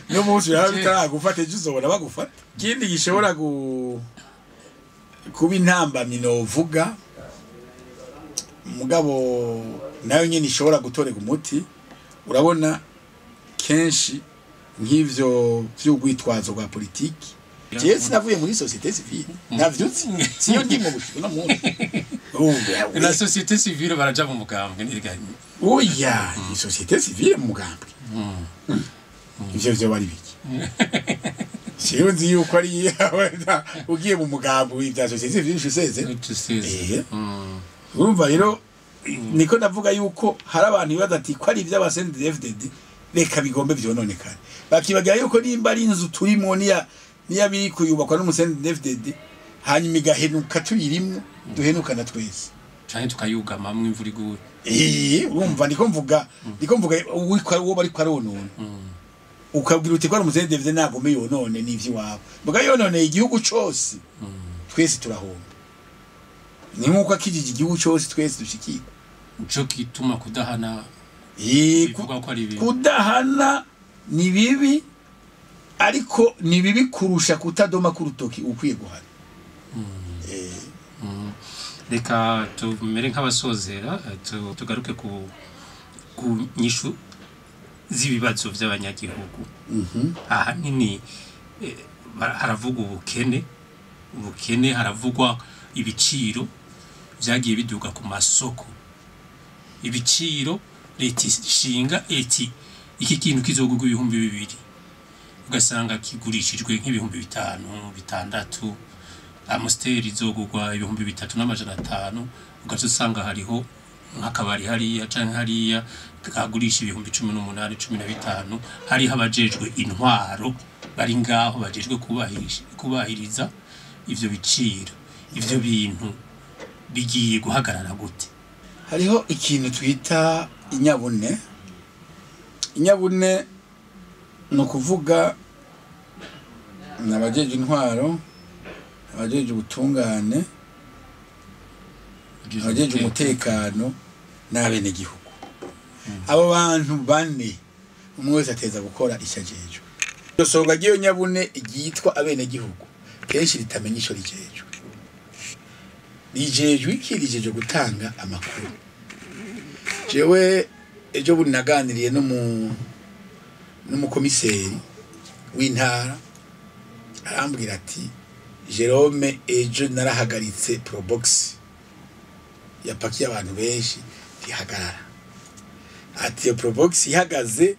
no munsi biraba bitaragufata, ejo uzobona bagufata. Ikindi gishobora kuba intambamyi novuga, mugabo nayo nyene ishobora gutorerwa umuti, urabona kenshi nk'ivyo vy'urwitwazo rwa politiki. Jewe sinavuye muri société civile, navyutse siyo ndimo gushika no munsi.
La société civile baraja mu mugambwe ntiriganye.
Oya, ni société civile mu mugambwe, ivyo vyo bari biki? Jewe nzi yuko ari ugiye mu mugambwe ibya société civile useze.
Tusize.
Urumva rero niko ndavuga yuko hari abantu bibaza ati ko ari iby'aba CNDD-FDD, reka bigombe vyononekane, bakibagira yuko nimba ari inzu turimo niya biri kuyubakwa n'umu CNDD-FDD, hanyuma igahenuka tuyirimwo, duhenukana twese.
Canke tukayugamamwo imvura iguye.
Urumva ndiko mvuga uwiko uwo bariko aronona, ukabwira uti ko ari umu CNDD-FDD nagome yonone n'ivy'iwabo, muga yononeye igihugu cose twese turahomba. Ni nkuko akijije igihugu cose twese dushikirwa.
Nico gituma kudahana bivuga ko ari ibintu
Kudahana ni bibi, ariko ni bibi kurusha kutadoma ku rutoki ukwiye guhana.
Reka tumere nk'abasozera, tugaruke ku nyishu z'ibibazo by'abanyagihugu. Ahanini haravugwa ubukene, haravugwa ibiciro vyagiye biduga ku masoko, ibiciro leta ishinga eti iki kintu kizogurwa 2000, ugasanga kigurishijwe nk'ibihumbi 5, 6. Amstel izogurwa 3500, ugaca usanga hariho nk'akabari hariya canke hariya kagurisha 18,000, 15. Hariho abajejwe intwaro bari ngaho bajejwe kubahiriza ivyo biciro. Ivyo bintu bigiye guhagarara gute?
Hariho ikintu twita inyabune. Inyabune ni ukuvuga ni abajeje intwaro, abajeje ubutungane, abajeje umutekano n'abenegihugu. Abo bantu bane, umwe wese ateza gukora icyo ajejwe. Iryo songa ry'iyo nyabune ryitwa abenegihugu kenshi ritamenya ico rijejwe. Rijejwe iki? Rijejwe gutanga amakuru. Jewe ejo bundi naganiriye n'umukomiseri w'intara, arambwira ati: "Jerome, ejo narahagaritse Probox yapakiye abantu benshi, ntihagarara." Ati iyo Probox ihagaze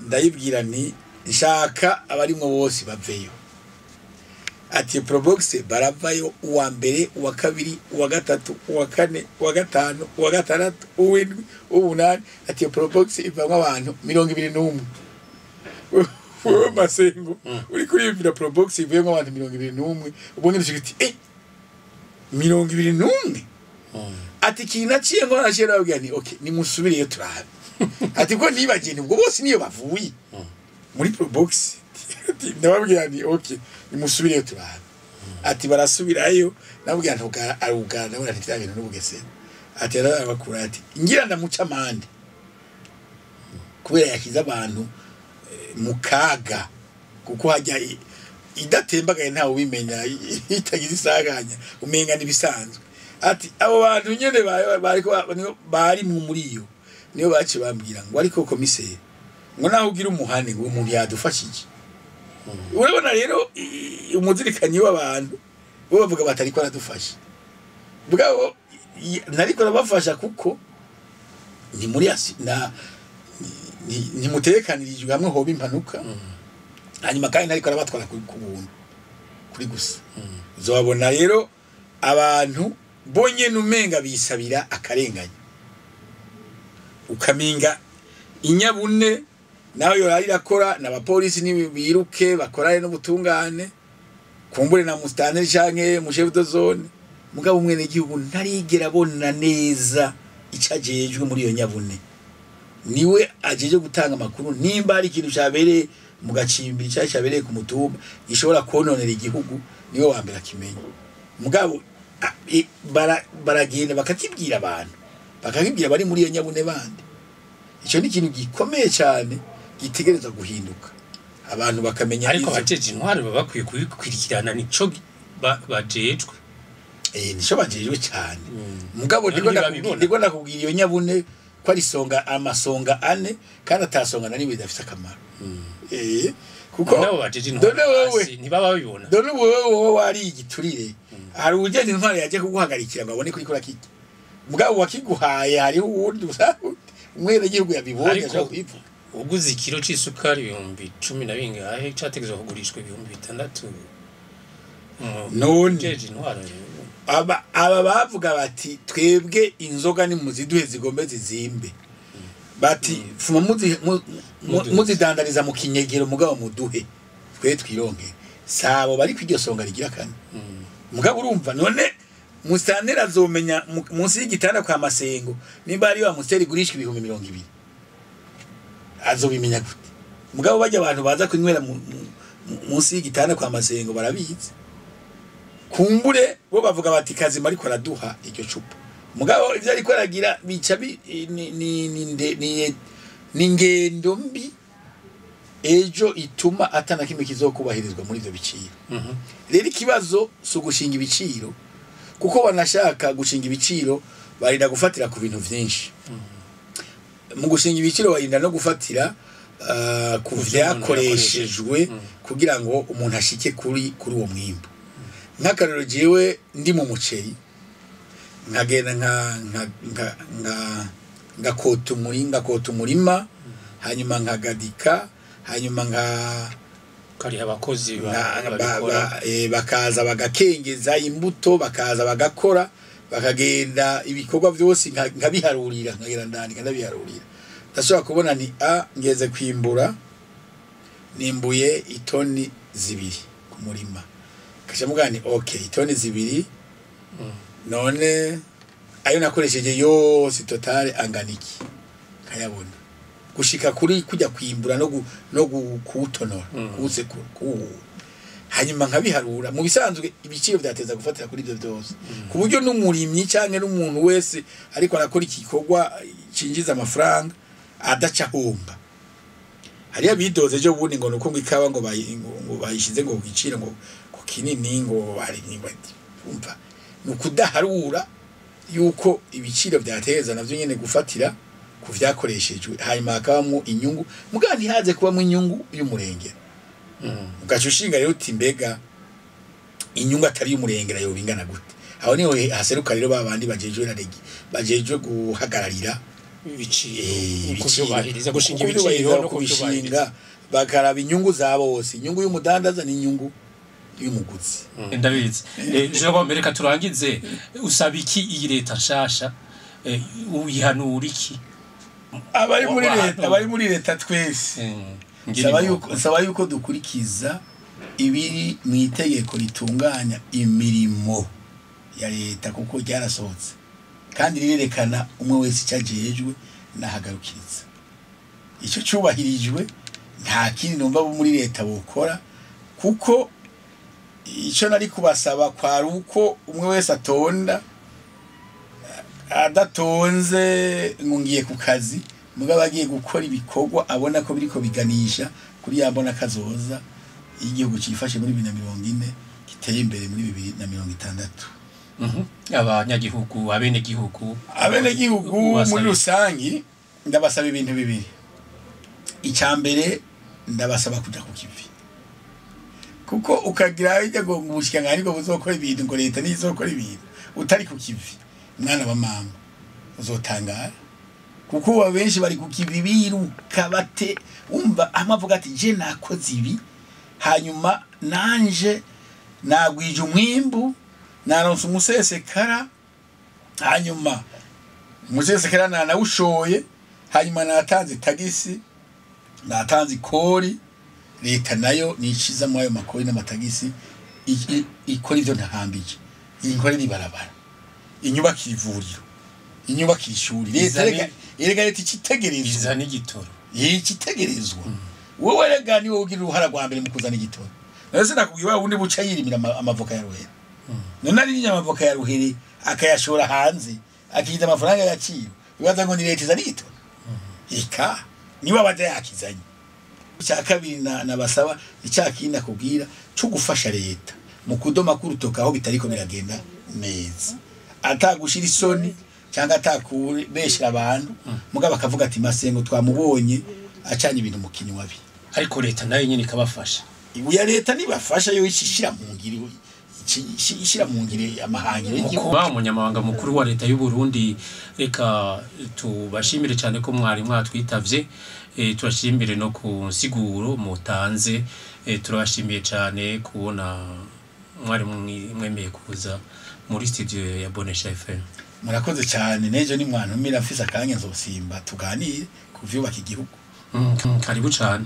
ndayibwira nti nshaka abarimwo bose baveyo. Ati iyo Probox baravayo, uwa mbere, uwa kabiri, uwa gatatu, uwa kane, uwa gatanu, uwa gatandatu, uw'indwi, uw'umunani. Ati iyo Probox ivamwo abantu 21. Wewe Masengo uri kuriyumvira Probox ivuyemo abantu 21, ubwo nyine ushika uti 21. Ati ikintu naciye ngo naciye nababwira nti okay, nimusubireyo turabe. Ati ko nibagiye nti ubwo bose niyo bavuye muri Probox. Ati ndababwira nti okay, nimusubireyo turabe. Ati barasubirayo, nababwira nti arugara, ndabona nti vya bintu n'ubugesera. Ati arabakura, ati ngira ndamuca amande kubera yashyize abantu mu kaga, kuko hajya idatembagaye ntawe ubimenya, itagize isanganya umenga n'ibisanzwe. Ati abo bantu nyene bari mu muri iyo niyo baciye bambwira ngo ariko komiseri ngo naho ugira umuhane ngo umuntu yadufashije. Urabona rero umuzirikanyi w'abantu bo bavuga bati ariko aradufasha, bwabo nariko arabafasha kuko ni muri na ntimutekanirijwe hamwe hoba impanuka. Hanyuma kandi nariko arabatwara ku buntu kuri gusa. Uzobabona rero abantu bonyene umenga bisabira akarenganya, ukaminga inyabune nawe yorari irakora n'abapolisi nibiruke bakorane n'ubutungane kumbure na mustanteri canke mu chef de zone, mugabo umwene gihugu ntarigera abona neza icajejwe muri iyo nyabune. Niwe ajeje gutanga amakuru nimba ari ikintu cyabereye mu gacimbiri cyangwa cyabereye ku mutumba gishobora kononera igihugu, niwe wa mbere akimenya. Mugabo baragenda bakakibwira abantu, bakakibwira bari muri iyo nyabune bandi. Icyo ni ikintu gikomeye cyane gitegereza guhinduka, abantu bakamenya.
Ariko abajeje intwaro baba bakwiye kubikurikirana, nico bajejwe.
Nico bajejwe cyane. Mugabo ndiko ndakubwira iyo nyabune ko ari songa amasonga ane kandi atasonga na rimwe idafite akamaro. Kuko
nabo bajeje intwaro ntibaba babibona.
Dore wowe wari igiturire, hari ujeje intwaro yaje kuguhagarikira ngo abone kuri kora kiki, mugabo wakiguhaye hariho uwundi umwene gihugu yabibonye ashaka kubivuga.
Uguze ikiro c'isukari 10,000 na bingahe categezwa kugurishwa 6,000.
None aba bavuga bati twebwe inzoga ni muziduhe zigombe zizimbe, bati fuma muzidandariza mu kinyegero mugabo muduhe twe twironke. Sabo bari kwiryo songa rigira kane. Mugabo urumva none mustanteri azomenya munsi y'igitanda kwa Masengo nimba ari wa musteri gurishwa 20,000 azobimenya gute? Mugabo bajya abantu baza kunywera munsi y'igitanda kwa Masengo barabizi. Kumbure bo bavuga bati kazima ariko araduha iryo cupa, mugabo ivyo ariko aragira bica ni ngendo mbi ejo ituma atana kimwe kizokubahirizwa muri ivyo biciro. Rero ikibazo si ugushinga ibiciro, kuko banashaka gushinga ibiciro barinda gufatira ku bintu vyinshi. Mu gushinga ibiciro barinda no gufatira ku vyakoreshejwe kugira ngo umuntu ashike kuri uwo mwimbo. Nk'akarero jewe ndi mu muceri nkagenda ngakota umurima, hanyuma nkagadika, hanyuma
kari abakozi
bakaza bagakengeza imbuto, bakaza bagakora, bakagenda ibikorwa byose nkabiharurira, nkagenda ndandika ndabiharurira. Ndashobora kubona ni ngeze kwimbura nimbuye itoni 2 ku murima. Kasha mugani okay itoni 2 none ayo nakoresheje yose totale anganiki kayabona gushika kuri kujya kwimbura no kuwutonora kuwusekura kuwuhura, hanyuma nkabiharura. Mu bisanzwe ibiciro byateza gufatira kuri ibyo byose, ku buryo n'umurimyi cyangwa n'umuntu wese ariko arakora igikorwa cinjiza amafaranga adaca homba. Hariya bidoze ejo bundi ngo nuko ngo ikawa ngo bayishize ngo giciro ngo kinini ngo ari nibati. Umva nukudaharura yuko ibiciro byateza navyo nyene gufatira ku vyakoreshejwe, hanyuma hakabamwo inyungu, mugabo ntihaze kubamwo inyungu y'umurengera. Ugaca ushinga rero uti mbega inyungu atari y'umurengera yoba ingana gute? Aho niho haseruka rero babandi bajejwe na regi, bajejwe guhagararira
ibiciro, kuvyubahiriza, gushinga ibiciro no
kubishinga, bakaraba inyungu za bose, inyungu y'umudandaza n'inyungu y'umuguzi.
Ndabizi. Jerome, reka turangize, usaba iki iyi leta nshasha, uyihanura iki?
Abari muri leta twese nsaba yuko dukurikiza ibiri mu itegeko ritunganya imirimo ya leta, kuko ryarasohotse kandi rirerekana umwe wese icyo ajejwe n'ahagarukiriza. Icyo cyubahirijwe Nta kindi numva bo muri leta bokora, kuko ico nari kubasaba kwari uko umwe wese atonda adatonze ngo ngiye ku kazi, mugabo agiye gukora ibikorwa abona ko biriko biganisha kuri ya mbona kazoza igihugu cifashe muri 2040 giteye imbere muri 2060.
Abanyagihugu, abenegihugu,
abenegihugu muri rusangi ndabasaba ibintu bibiri. Icya mbere ndabasaba kuja ku kivi, kuko ukagira ijya ngo ubushikangari ngo buzokora ibintu, ngo leta nizokora ibintu utari ku kivi, mwana wa mama uzotangara. Kuko wa benshi bari ku kivi biruka bate, umva amavuga ati je nakoze ibi, hanyuma nanje nagwije umwimbu, naronse umusesekara, hanyuma umusesekara nanawushoye, hanyuma natanze tagisi, natanze ikori, leta nayo niciza mu ayo makori n'amatagisi ikora ivyo ntahambije, inkore n'ibarabara, inyubakira ivuriro, inyubakira ishuri. Leta erega leta icitegerezwa,
izana igitoro,
icitegerezwa. Wowe rega niwe ugira uruhara rwa mbere mu kuzana igitoro. None sinakubwiye wa wundi buca yirimira amavoka ya Ruhere, none ari amavoka ya Ruhere akayashora hanze akiza amafaranga y'agaciro, bibaza ngo ni leta izana igitoro? Eka niwe abaza yakizanye. Icya kabiri nabasaba, icya kindi nakubwira cyo gufasha leta mu kudoma kurutoka aho bitariko biragenda neza, atagushira isoni cyangwa atakubeshera abantu, mugabo akavuga ati Masengo twamubonye acanye ibintu mu kinywa bi.
Ariko leta nayo nyine ikabafasha.
Ibuya leta nibafasha yo ishishira mu ngiro, ishira mu ngiro amahangiro
y'igihugu. Umunyamabanga mukuru wa leta y'u Burundi, reka tubashimire cyane ko mwari mwatwitavye, tubashimire no ku nsiguro mutanze, turabashimiye cyane kubona mwari mwemeye kuza muri studio ya Bonesha FM.
Murakoze cyane, nejo ni mwantumira mfise akanya nzosimba tuganire ku vyubaka igihugu.
Karibu cyane.